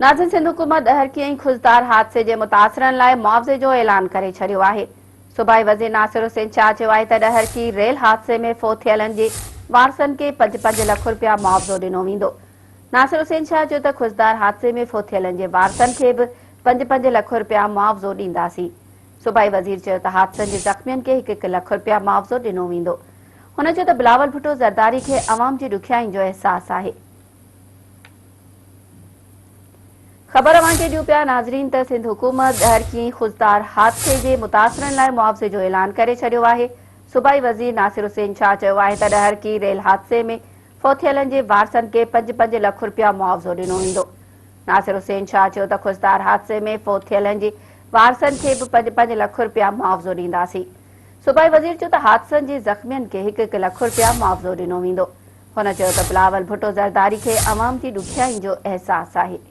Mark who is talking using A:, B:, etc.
A: ناظرين سنڌ حڪومت ڏهرڪي ۽ خضدار حادثي جي متاثرن لاء معاوضي جو اعلان ڪري ڇڏيو آهي. صوبائي وزير ناصر حسين شاهه چيو آهي ته ڏهرڪي ريل حادثي ۾ فوت ٿيلن جي وارثن کي پنج پنج لک رپيا معاوضو ڏنو ويندو. ناصر حسين شاهه چيو ته خضدار حادثي ۾ فوت ٿيلن جي وارثن کي به پنج پنج لک رپيا معاوضو ڏينداسين. صوبائي وزير چيو ته حادثن جي زخمين کي هڪ هڪ لک رپيا معاوضو ڏنو ويندو. هن چيو ته بلاول ڀٽو زرداري کي عوام جي ڏکيائين جو احساس آهي. خبر اوهان کي ڏيون پيا ناظرين ته سنڌ حڪومت ڏهرڪي خضدار حادثي جي متاثرن لاء معاوضي جو اعلان ڪري ڇڏيو آهي. صوبائي وزير ناصر حسين شاهه چيو آهي ته ڏهرڪي ريل حادثي ۾ فوت ٿيلن جي وارثن کي پنج پنج لک رپيا معاوضو ڏنو ويندو. ناصر حسين شاهه چيو ته خضدار حادثي ۾ فوت ٿيلن جي وارثن کي به پنج پنج لک رپيا معاوضو ڏينداسين. صوبائي وزير چيو ته حادثن جي زخمين کي هڪ هڪ لک رپيا معاوضو ڏنو ويندو. هن چيو ته بلاول ڀٽو زرداري کي عوام جي ڏکيائين جو احساس آهي.